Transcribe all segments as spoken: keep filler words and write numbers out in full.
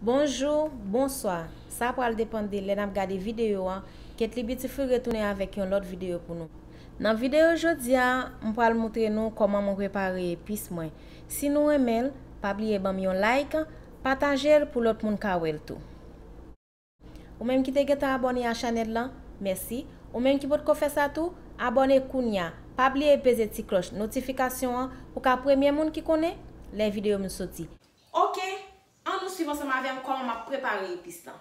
Bonjou, bonswa. Sa pral depann de lè n ap gade videyo an. Ketly Beautiful retounen avèk yon lòt videyo pou nou. Nan videyo jodi a, m pral moutre nou kòman mwen prepare epis mwen. Si nou renmen l, pa bliye ban m yon like, pataje l pou lòt moun ka wè l tou. Ou menm ki te gentan abòne a chanèl lan, mèsi. Ou menm ki potko fè sa tou, abòne kounya. Pa bliye peze ti klòch notifikasyon an pou w ka premye moun ki konnen lè videyo m soti. Oke, ann nou swiv ansanm avè m kòman m ap prepare epis lan.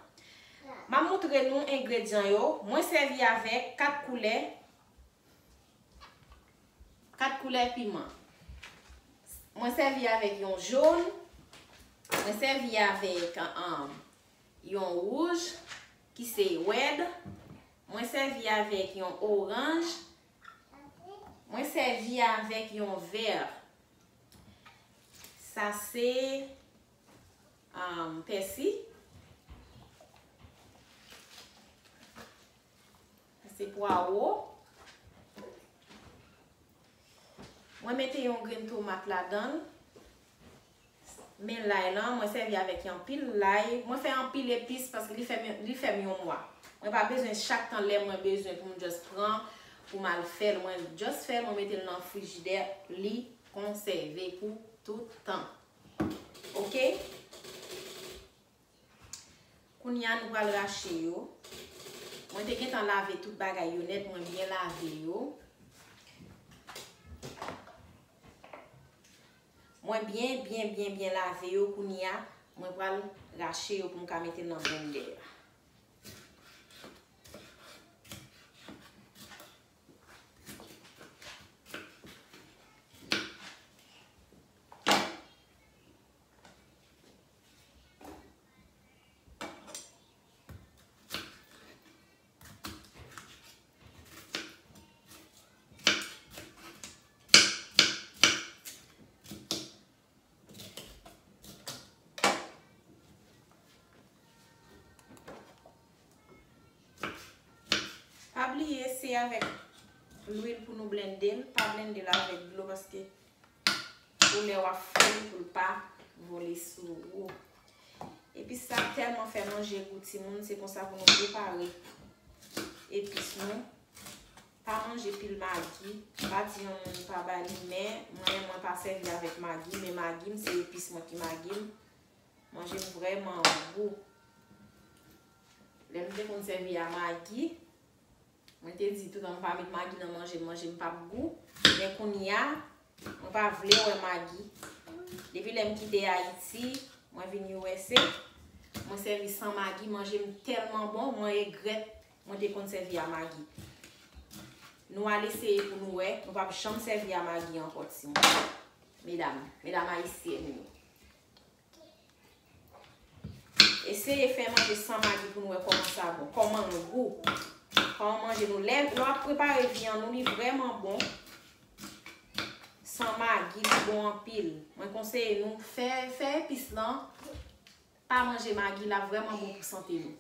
M ap moutre nou engredyan yo. Mwen sèvi avèk kat koulè, kat koulè piman. Mwen sèvi avèk yon jòn. Mwen sèvi avèk, um, yon wouj ki se rèd. Mwen sèvi avèk yon oranj. Mwen sèvi avèk yon vè. Sa se, um, pèsi. Sa se pwawo. Mwen mete yon grenn tomat ladan l. Men lay lan, mwen sèvi avèk anpil lay. Mwen fè anpil epis paske li fè m, li fè m yon mwa. Mwen pa bezwen chak tan lè mwen bezwen pou m just pran, pou m al fè l. Mwen just fè l, mwen mete l nan frijidè, li konsève pou tout tan. Oke? Kounye a, nou pral rache yo. Mwen te gentan lave tout bagay yo nèt, mwen byen lave yo. Mwen byen, byen, byen, byen lave yo. Kounye a, mwen pral rache yo pou m ka mete nan blendè a. Pa bliye, se avèk lwil pou nou blende l. Pa blende l avèk dlo paske pou lè w ap fri l, pou l pa vole sou ou. Epis sa tèlman fè manje gou timoun, se konsa pou nou prepare epis nou. Pa manje pil magi, m pa di yon moun pa ba li, men mwen, mwen pa sèvi avèk magi, men magi m se epis mwen ki magi m. Manje m vrèman gou. Lè m te konn sèvi a magi, mwen te di toutan m pa met magi nan manje m, manje m p ap gou. Men kounye a, mwen pa vle wè magi. Depi lè m kite Ayiti, mwen vin U S A, mwen sèvi san magi, manje m tèlman bon, mwen regrèt mwen te konn sèvi a magi. Nou al eseye pou nou wè, nou p ap janm sèvi a magi ankò, timoun. Medam, medam ayisyèn yo. Eseye fè manje san magi pou nou wè kòman sa bon, kòman l gou, kòman manje nou. Lè, lè w ap prepare vyann ou, li vrèman bon. San magi, li bon anpil. Mwen konseye nou fè, fè epis lan, pa manje magi, l ap vrèman bon pou sante nou.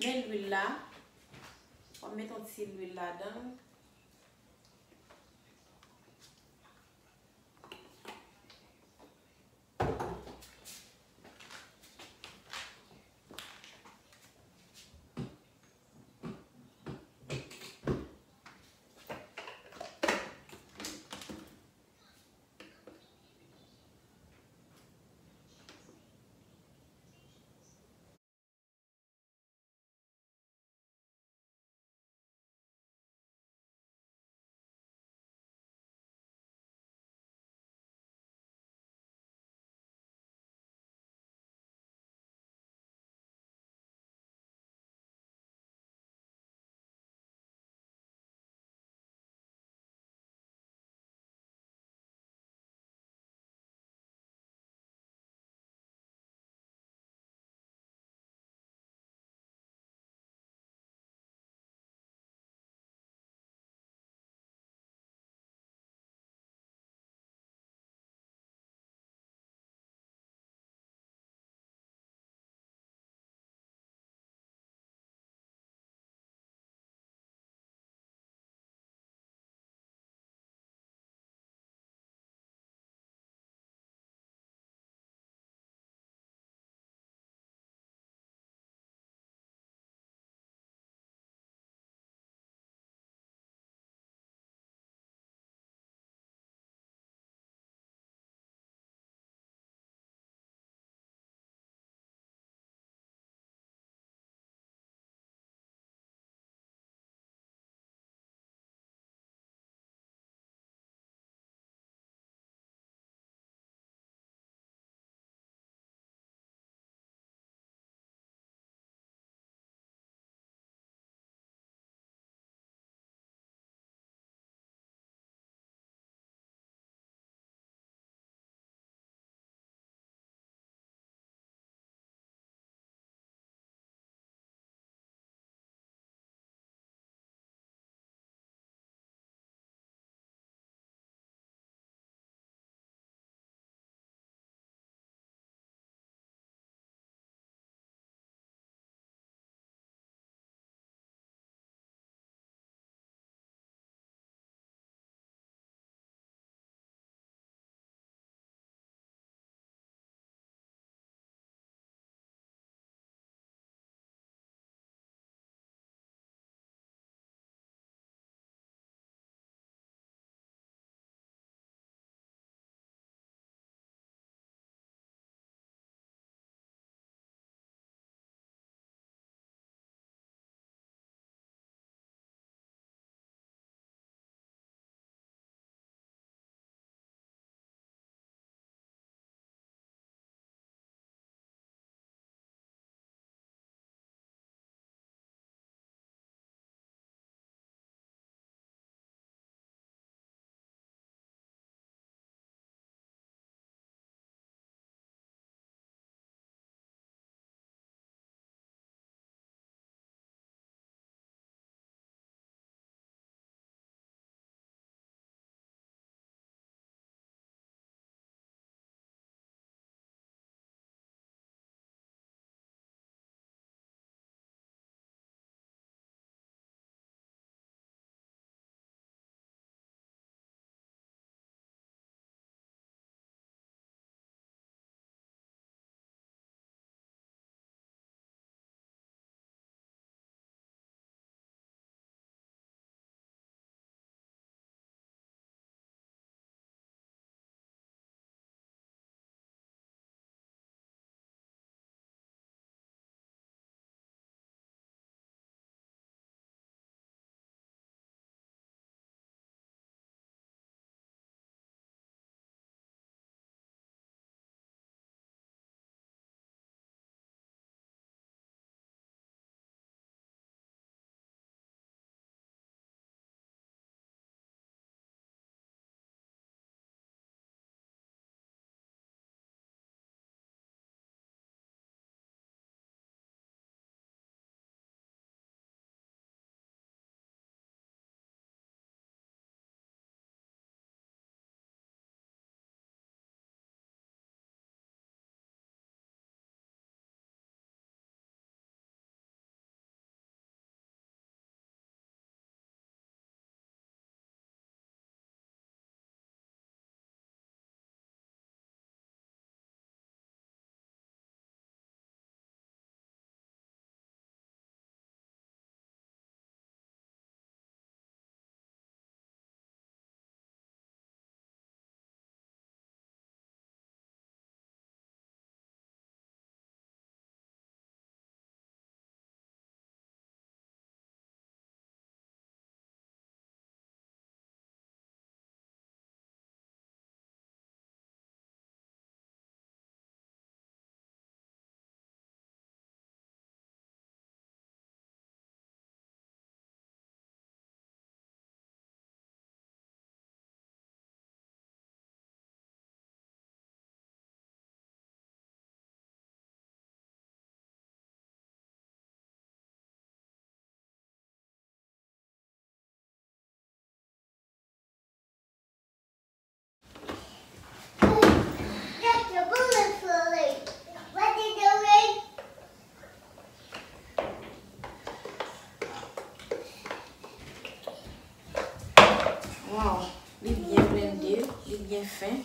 Men lwil la. W ap met yon ti lwil ladan l. Byen fen.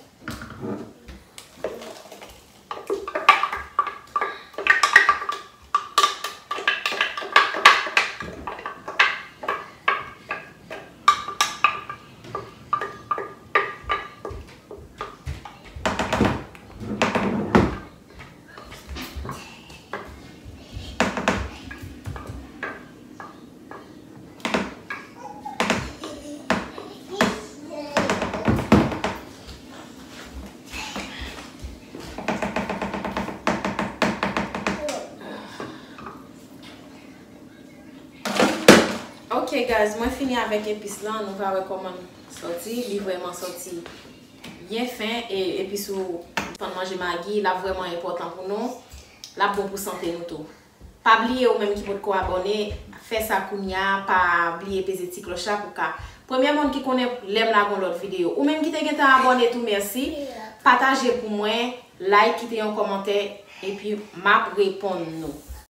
Ok guys, mwen fini avèk epis lan, nou va wè kòman l sòti, li vrèman sòti byen fen, e epis ou fann manje magi, l ap vrèman enpòtan pou nou, l ap bon pou sante nou tou. Pa bliye ou menm ki potko abòne, fè sa kounya, pa bliye peze ti klòch la pou ka premye moun ki konnen lè m lage yon lòt videyo. Ou menm ki te gentan abòne tou, mèsi. Pataje pou mwen, like, kite yon kòmantè, epi m ap reponn nou.